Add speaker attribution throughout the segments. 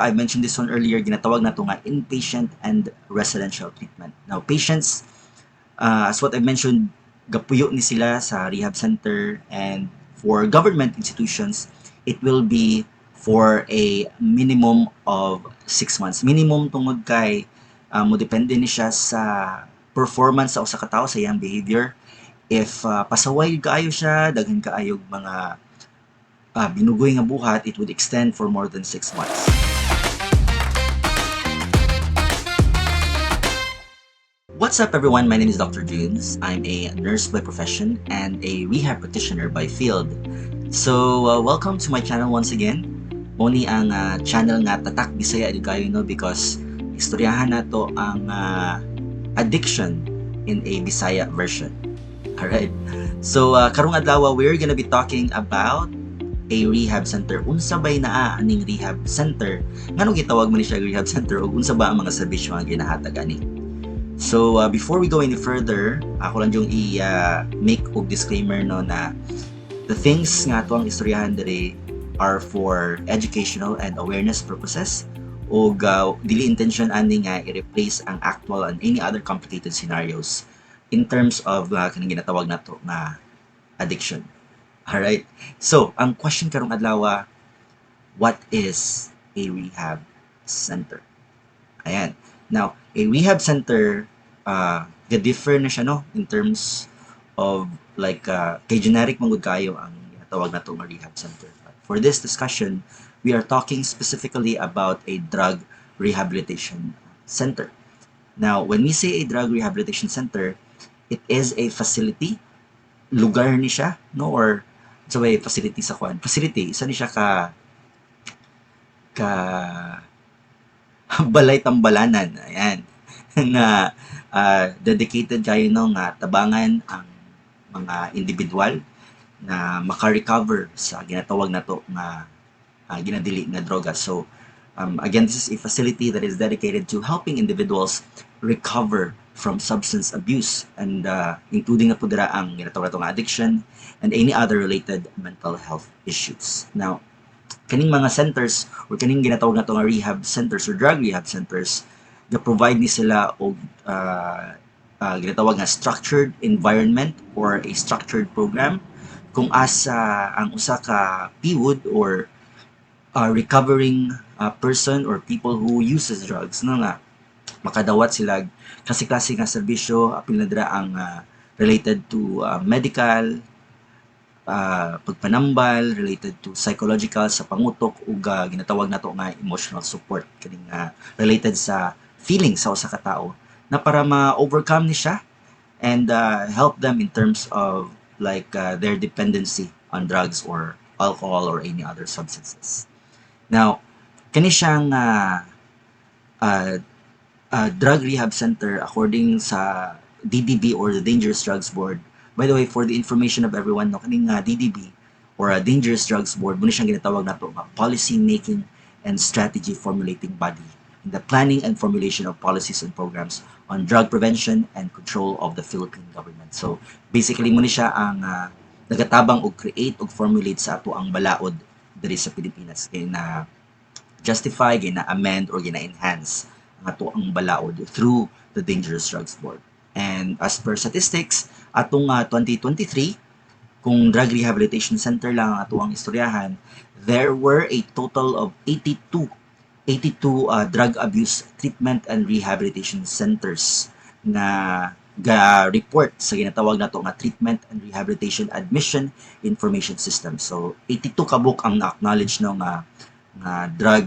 Speaker 1: I mentioned this one earlier, ginatawag nato nga inpatient and residential treatment. Now, patients, as what I mentioned, gapuyo ni sila sa rehab center, and for government institutions, it will be for a minimum of 6 months. Minimum tungod kay mo depende ni siya sa performance sa usa ka tawo, sa iyang behavior. If pasaway kaayo siya, daghan kaayo mga binugoy nga buhat, it would extend for more than 6 months. What's up, everyone? My name is Dr. Junes. I'm a nurse by profession and a rehab practitioner by field. So, welcome to my channel once again. Mao ni ang channel nga tatak Bisaya jud kayo, no, because istoryahan nato ang addiction in a Bisaya version. Alright. So, karong adlaw, we're gonna be talking about a rehab center. Unsa bay naa aning rehab center? Nganong gitawag man ni siya rehab center ug unsa ba ang mga serbisyo nga ginahatag ani? So, before we go any further, ako lang yung i-make og disclaimer, no, na the things nga ato ang istoryahan diri are for educational and awareness purposes ug dili intention ani nga i-replace ang actual and any other complicated scenarios in terms of kaning ginatawag nato nga addiction. Alright? So, ang question karong adlaw, what is a rehab center? Ayan. Now, a rehab center, ga-differ na siya, no, in terms of like, kay generic man gud kayo ang ginatawag nato nga rehab center. But for this discussion, we are talking specifically about a drug rehabilitation center. Now, when we say a drug rehabilitation center, it is a facility, lugar ni siya, no, or so way facility sa kuan. Facility, isa ni siya ka balay tambalanan, ayan, nga dedicated kayo, no, nga tabangan ang mga individual na maka-recover sa ginatawag nato nga ginadili nga droga. So, again, this is a facility that is dedicated to helping individuals recover from substance abuse and including na po dira ang ginatawag nato nga addiction and any other related mental health issues. Now, kaning mga centers or kaning ginatawag nato nga rehab centers or drug rehab centers, ga-provide ni sila og ginatawag nga structured environment or a structured program kung asa ang usa ka PWUD or recovering person or people who uses drugs, no, nga makadawat sila klase-klase nga serbisyo, apil na dira ang related to medical, pagpanambal, related to psychological sa pangutok ug ginatawag nato nga emotional support, kaning related sa feelings sa usa ka tawo na para ma-overcome ni siya and help them in terms of like their dependency on drugs or alcohol or any other substances. Now, kani siyang drug rehab center, according sa DDB or the Dangerous Drugs Board. By the way, for the information of everyone, no, kaning DDB or a Dangerous Drugs Board, mao ni siyang ginatawag nato nga policy making and strategy formulating body in the planning and formulation of policies and programs on drug prevention and control of the Philippine government. So, basically mao ni siya ang nagatabang og create og formulate sa ato ang balaod diri sa Pilipinas. Kay na justify, gina amend or gina enhance ang ato ang balaod through the Dangerous Drugs Board. And as per statistics, atong 2023, kung drug rehabilitation center lang ang ato ang istoryahan, there were a total of 82 drug abuse treatment and rehabilitation centers na ga-report sa ginatawag nato nga Treatment and Rehabilitation Admission Information System. So 82 kabuok ang na-acknowledge, no, nga drug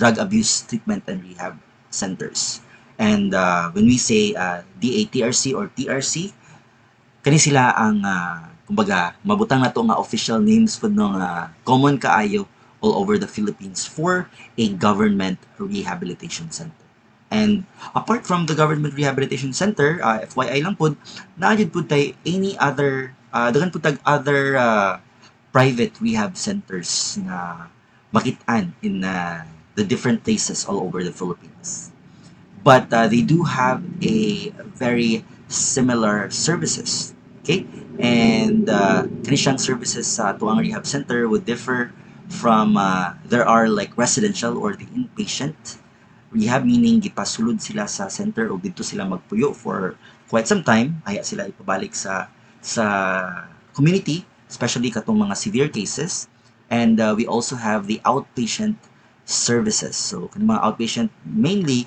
Speaker 1: abuse treatment and rehab centers. And when we say DATRC or TRC, kani sila ang kumbaga mabutang nato nga official names pud, no, nga common kaayo all over the Philippines for a government rehabilitation center. And apart from the government rehabilitation center, FYI lang pud, naa jud pud tay any other daghan pud tag other private rehab centers na makitaan in the different places all over the Philippines. But they do have a very similar services. Okay? And kani siyang services sa atuang rehab center would differ From there are like residential or the inpatient rehab, meaning gipasulod sila sa center o didto sila magpuyo for quite some time, aya sila ipabalik sa community, especially katong mga severe cases. And we also have the outpatient services. So kanang mga outpatient, mainly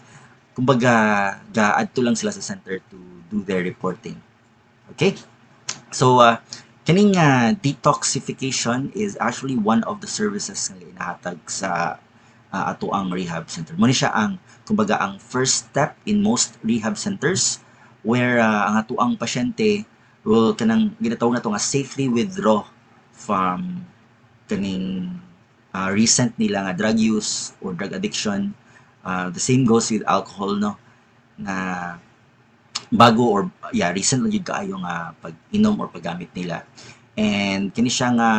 Speaker 1: kumbaga gaadto lang sila sa center to do their reporting. Okay, so kaning detoxification is actually one of the services nga inahatag sa atoang rehab center. Mao ni siya ang kumbaga ang first step in most rehab centers where ang atoang pasyente will kanang ginatawag nato nga safely withdraw from kaning recent nila nga drug use or drug addiction. The same goes with alcohol, no, na bago or, yeah, recent lang jud kaayo nga pag-inom or paggamit nila. And kini siya nga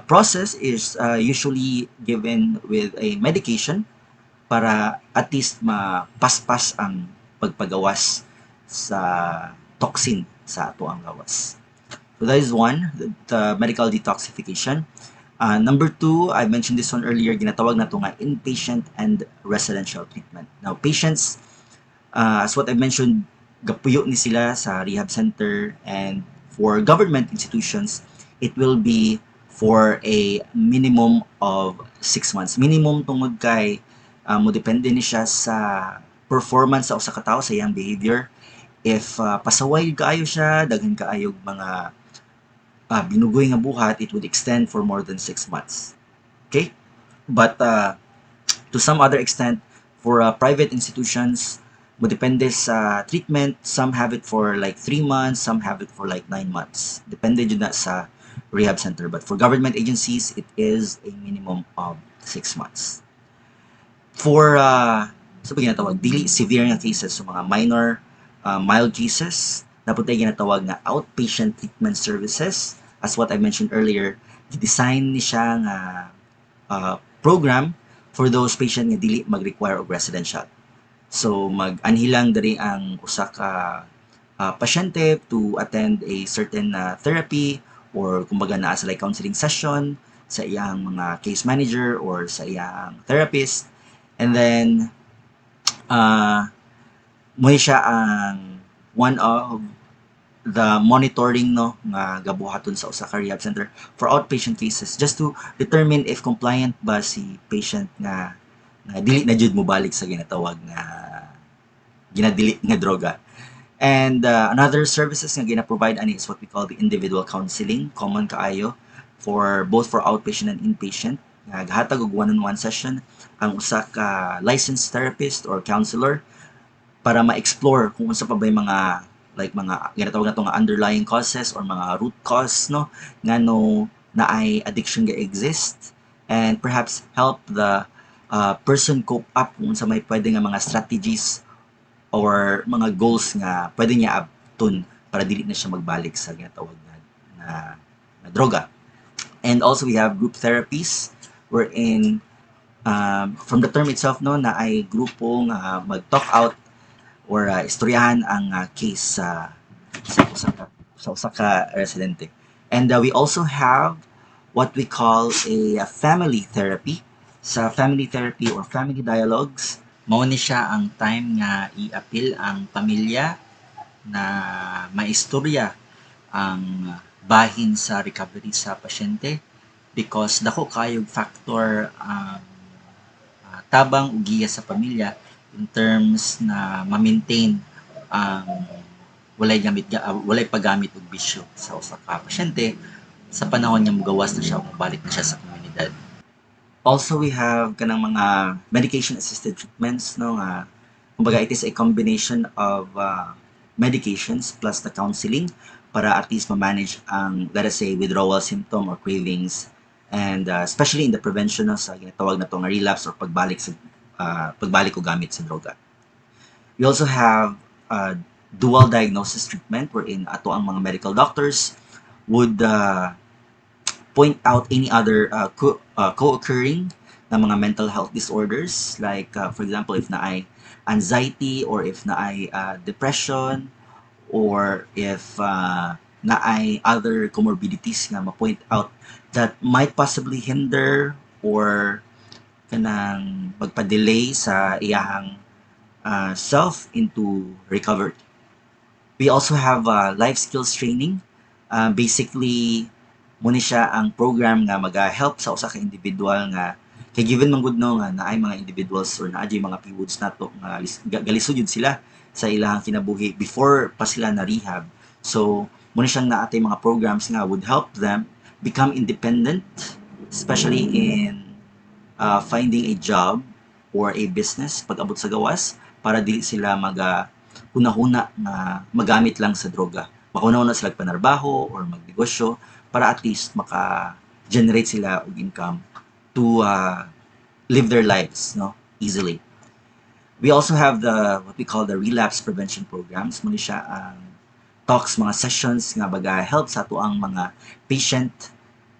Speaker 1: process is usually given with a medication para at least mapaspas ang pagpagawas sa toxin sa atoang gawas. So that is one, the medical detoxification. Number two, I mentioned this one earlier, ginatawag nato nga inpatient and residential treatment. Now, patients, as what I mentioned, gapuyo ni sila sa rehab center, and for government institutions, it will be for a minimum of 6 months. Minimum tungod kay mo depende ni siya sa performance sa usa ka tawo, sa iyang behavior. If pasaway kaayo siya, daghan kaayo mga binugoy nga buhat, it would extend for more than 6 months. Okay? But to some other extent, for private institutions, mo depende sa treatment. Some have it for like 3 months, some have it for like 9 months. Depende jud na sa rehab center. But for government agencies, it is a minimum of 6 months. For sa ginatawag dili severe nga cases, so mga minor, mild cases, naa pod tay ginatawag nga outpatient treatment services. As what I mentioned earlier, design ni siya nga program for those patient nga dili mag-require og residential. So mag-anhi lang diri ang usa ka pasyente to attend a certain therapy or kumbaga naa sila counseling session sa iyang mga case manager or sa iyang therapist, and then mao siya ang one of the monitoring, no, nga gabuhaton sa usa ka rehab center for outpatient cases, just to determine if compliant ba si patient nga dili na jud mobalik sa ginatawag nga ginadili nga droga. And another services nga gina-provide ani is what we call the individual counseling, common kaayo for both for outpatient and inpatient. Nga gahatag og one-on-one session ang usa ka licensed therapist or counselor para ma-explore kung unsa pa ba yung mga like mga ginatawag nato nga underlying causes or mga root cause, no, ngano naay addiction ga exist, and perhaps help the person cope up kung unsa may pwede nga mga strategies or mga goals nga pwede niya abton para dili na siya magbalik sa ginatawag na droga. And also we have group therapies wherein from the term itself, no, naay grupo nga mag-talk out or istoryahan ang case sa usa ka residente. And we also have what we call a family therapy. Sa family therapy or family dialogues,
Speaker 2: mao ni siya ang time nga i-apil ang pamilya na maistorya ang bahin sa recovery sa pasyente because dako kaayog factor ang tabang ug giya sa pamilya in terms na ma-maintain ang walay paggamit og bisyo sa usa ka pasyente sa panahon nga mogawas na siya o mobalik na siya sa komunidad.
Speaker 1: Also, we have kanang mga medication assisted treatments, no, nga kumbaga it is a combination of medications plus the counseling para at least ma-manage ang, let us say, withdrawal symptom or cravings, and especially in the prevention, no, sa ginatawag nato nga relapse or pagbalik o gamit sa droga. We also have dual diagnosis treatment wherein ato ang mga medical doctors would point out any other co-occurring na mga mental health disorders, like for example, if naay anxiety or if naay depression or if naay other comorbidities nga ma-point out that might possibly hinder or kanang magpa-delay sa iyahang self into recovery. We also have life skills training. Basically, mao ni siya ang program nga maga-help sa usa ka individual nga kay given man gud, no, nga naay mga individuals or naa mga PWUDs nato nga galisod jud sila sa ilahang kinabuhi before pa sila na rehab. So, mao ni siyang naa tay mga programs nga would help them become independent, especially in finding a job or a business pag abot sa gawas para dili sila maga huna-huna nga magamit lang sa droga. Makahuna-huna sila panarbaho or magnegosyo para at least maka-generate sila og income to live their lives, no, easily. We also have the what we call the relapse prevention programs. Mao ni siya ang talks, mga sessions nga baga help sa atoang mga patient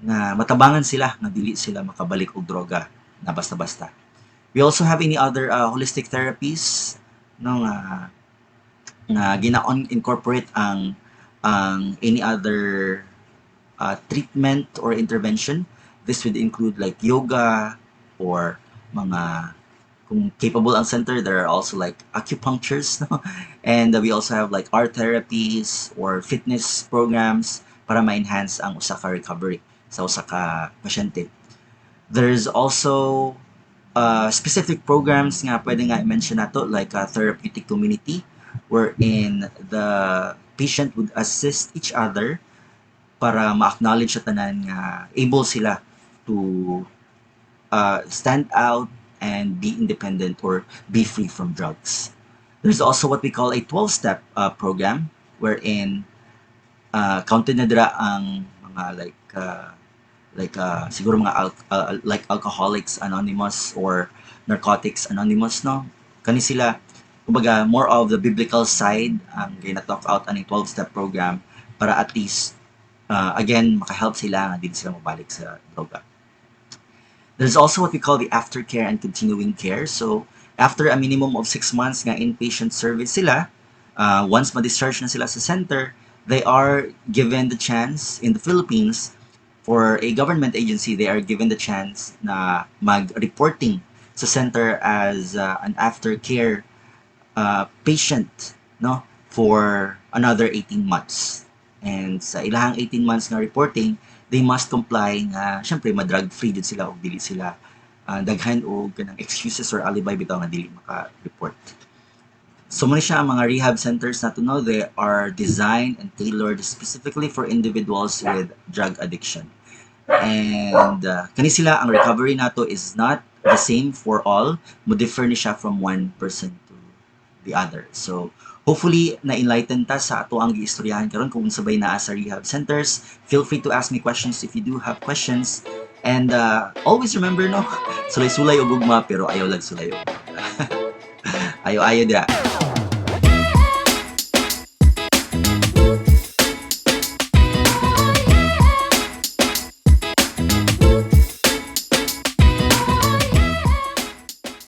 Speaker 1: nga matabangan sila nga dili sila makabalik og droga na basta-basta. We also have any other holistic therapies, no, nga gina-incorporate ang any other treatment or intervention. This would include like yoga or mga, kung capable ang center, there are also like acupunctures, no? And we also have like art therapies or fitness programs para ma-enhance ang usa ka recovery sa usa ka pasyente. There's also specific programs nga pwede nga i-mention nato, like a therapeutic community wherein the patient would assist each other para ma-acknowledge sa tanan nga able sila to stand out and be independent or be free from drugs. There's also what we call a 12-step program wherein counted na dira ang mga like siguro mga like Alcoholics Anonymous or Narcotics Anonymous, no? Kani sila, kumbaga, more of the biblical side ang gina-talk out aning 12-step program para at least again, maka-help sila nga dili sila mabalik sa droga. There's also what we call the aftercare and continuing care. So, after a minimum of 6 months nga inpatient service sila, once ma-discharge na sila sa center, they are given the chance in the Philippines, for a government agency, they are given the chance na mag-reporting sa center as an aftercare patient, no, for another 18 months. And sa ilahang 18 months nga reporting, they must comply nga syempre ma-drug free jud sila ug dili sila daghan og kanang excuses or alibi bitaw nga dili maka-report. So mao siya ang mga rehab centers nato, no, they are designed and tailored specifically for individuals with drug addiction. And kani sila, ang recovery nato is not the same for all, mo differ ni siya from one person to the other. So hopefully na-enlighten ta sa atoang giistoryahan karon kung unsa bay naa sa rehab centers. Feel free to ask me questions if you do have questions. And always remember, no, sulay-sulay og gugma pero ayaw lag sulay og ayo-ayo dira.